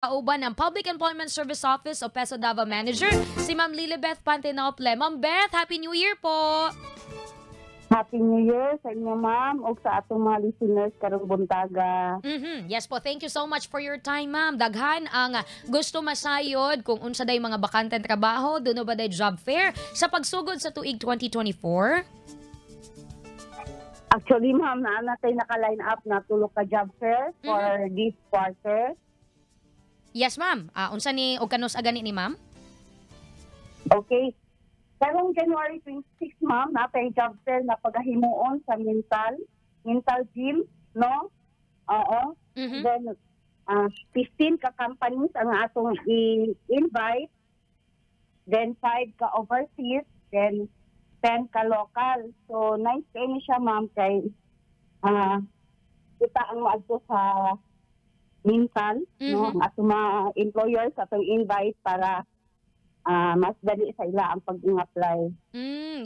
Kauban ang Public Employment Service Office o PESO Davao Manager, si Ma'am Lilibeth Pantinople. Ma'am Beth, Happy New Year po! Happy New Year sa inyo, ma'am, ug sa atong mga listeners karong buntaga. Yes po, thank you so much for your time, ma'am. Daghan ang gusto masayod kung unsa day mga bakanteng trabaho, duna ba day job fair sa pagsugod sa tuig 2024? Actually, ma'am, naa na tay naka-line up na tulo ka job fair for this quarter. Yes, ma'am. Unsa ni og kanus-a gani ni, ma'am? Okay. Karong January 26, ma'am, naa tay job fair na pagahimuon sa Mintal Gym, no? Oo. Then, 15 ka companies ang atong i-invite. Then, 5 ka overseas. Then, 10 ka local. So, nice kay ni siya, ma'am, kay kita ang maadto sa Mintal, no? Ang atong mga employers atong invite para mas dali sa ila ang pag-apply.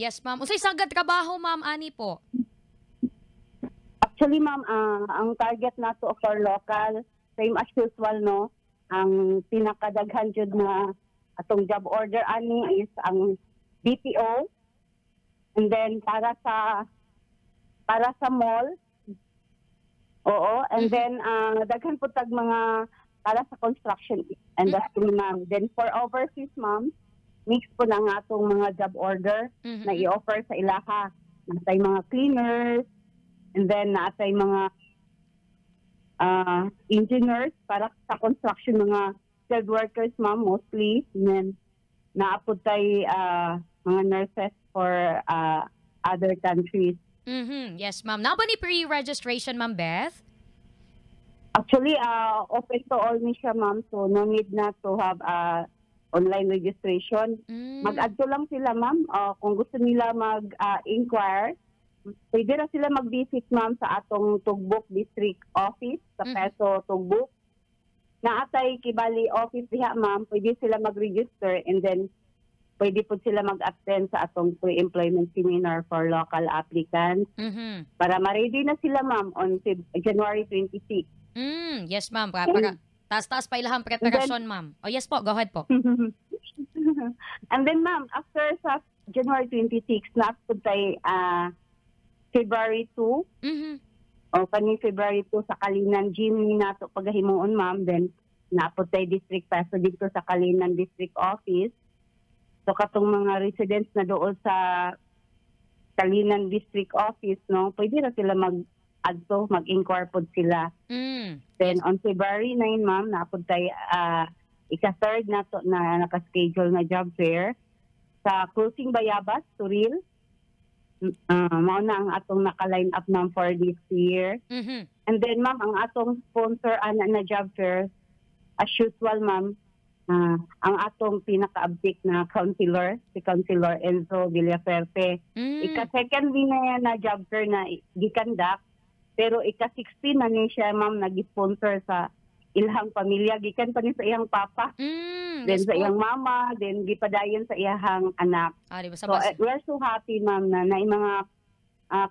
Yes, ma'am. Unsay sagad trabaho, ma'am, ani po? Actually, ma'am, ang target nato for local, same as usual, no? Ang pinakadaghan jud na atong job order ani is ang BPO. And then para sa mall. Oo, and then daghan po tag mga para sa construction industry, ma'am. Then for overseas, ma'am, mix po na nga atong mga job order na i-offer sa ilaha. Naa tay mga cleaners, and then naa tay mga engineers para sa construction, mga skilled workers, ma'am, mostly. And then naa pod tay mga nurses for other countries. Yes, ma'am. Naa ba ni pre-registration, Ma'am Beth? Actually, open to all ni siya, ma'am. So, no need na to have online registration. Mag-adto lang sila, ma'am. Kung gusto nila mag-inquire, pwede na sila mag-visit, ma'am, sa atong Tugbok District Office, sa PESO Tugbok. Naa tay kibali office diha, ma'am. Pwede sila mag-register and then pwede po sila mag-attend sa atong pre-employment seminar for local applicants para ma-ready na sila, ma'am, on January 26. Yes, ma'am. Para taas-taas pa ilahang preparasyon, ma'am. Oh, yes po. Go ahead po. And then, ma'am, after sa January 26, naa pod tay February 2, o kaning February 2 sa Calinan Gym ni nato pagahimuon, ma'am. Then naa pod tay District PESO dito sa Calinan District Office. So katong mga residents na doon sa Calinan District Office, no, pwede ra sila mag adto, mag-inquire pod sila. Then on February 9, ma'am, naa pod tay ika-third nato na naka-schedule na job fair sa Cruising Bayabas, Toril. Mao na ang atong naka-line up, ma'am, for this year. And then, ma'am, ang atong sponsor ana na job fair, as usual, ma'am, ang atong pinaka-abtik na councilor, si Councilor Enzo Villaferte. Ika-second din na yan na job fair na gi-conduct, pero ika-16 na ni siya, ma'am, nag-sponsor sa ilahang pamilya. Gikan pa ni sa iyang papa, then sa iyang mama, then gipadayon sa iyang anak. Ah, di ba sa So, we're so happy, ma'am, na naay mga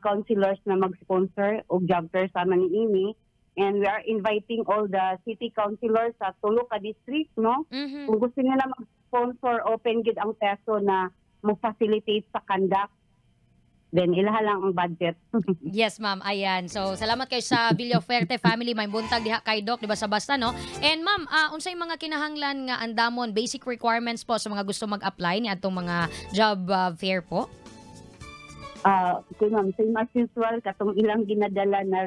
councilors na mag-sponsor og job fair sama ni ini. And we are inviting all the city councilors sa tulo ka district, no? Kung gusto nila mag-sponsor, open gid ang PESO na mo-facilitate sa conduct. Then ilaha lang ang budget. Yes, ma'am. Ayan. So, salamat kay sa Villaferte family. May buntag diha kay Doc, di ba sa basta, no? And ma'am, unsay mga kinahanglan nga andamon, basic requirements po sa mga gusto mag-apply ni atong mga job fair po? Okay, ma'am, same as usual, katong ilang ginadala na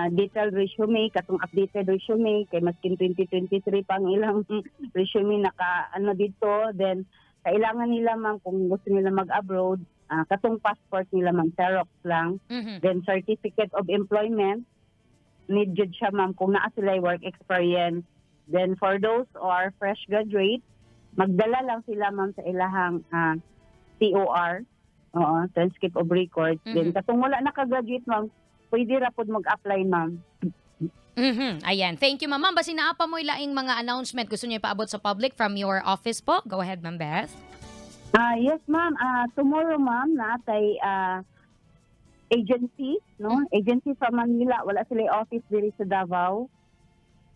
detailed resume, katong updated resume, kay maskin 2023 pa ang ilang resume naka ano dito, then kailangan nila, ma'am, kung gusto nila mag-abroad, katong passport nila, ma'am, Xerox lang, then certificate of employment, need jud siya, ma'am, kung naa sila work experience. Then for those who are fresh graduate, magdala lang sila, ma'am, sa ilahang TOR, oo, transcript of records. Then katong wala nakagraduate, ma'am, pwede ra pod mag-apply, ma'am. Ayan. Thank you, ma'am. Ma'am, basin naa pa mo laing mga announcement gusto niyo ipaabot sa public from your office po? Go ahead, Ma'am Beth. Yes, ma'am. Tomorrow, ma'am, naa tay agency, no? Agency from Manila. Wala sila office diri sa Davao.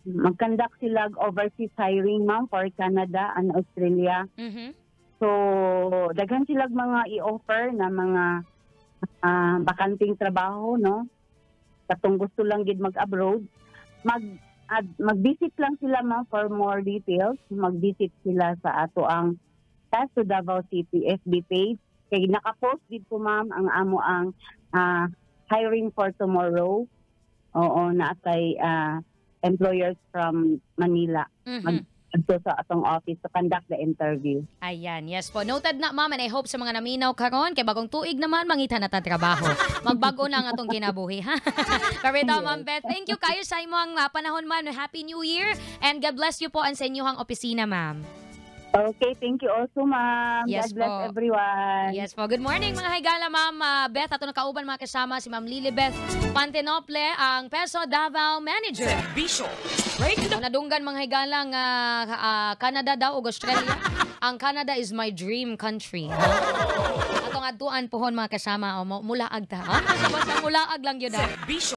Mag-conduct sila og overseas hiring, ma'am, for Canada and Australia. So, daghan sila mga i-offer na mga bakanting trabaho, no? Katong gusto lang gid mag-abroad, mag-visit lang sila, ma'am, for more details. Mag-visit sila sa ato ang PESO Davao City FB page. Kay naka-post dito, ma'am, ang amo ang hiring for tomorrow. Oo, naa kay employers from Manila adto sa atong office to conduct the interview. Ayan, yes po. Noted na, ma'am, and I hope sa mga naminaw karon kay bagong tuig naman, mangita na ta trabaho. Magbago na ang atong kinabuhi, ha? Pero ito, Ma'am Beth, thank you kayo sa imong panahon, ma'am. Happy New Year and God bless you po ang sa inyong opisina, ma'am. Okay, thank you also, ma'am. Yes God bless po. Everyone. Yes po. Good morning, mga higala, Ma'am Beth. Ato nakauban, mga kasama, si Ma'am Lilibeth Pantenople, ang PESO Davao Manager. Serbisyo. Straight to the Kung nadunggan, mga higala, nga Canada daw ug Australia. Ang Canada is my dream country. Atong adtuan pohon, mga kasama, o mulaag ta. Ah, basta mulaag lang yun ah. Serbisyo.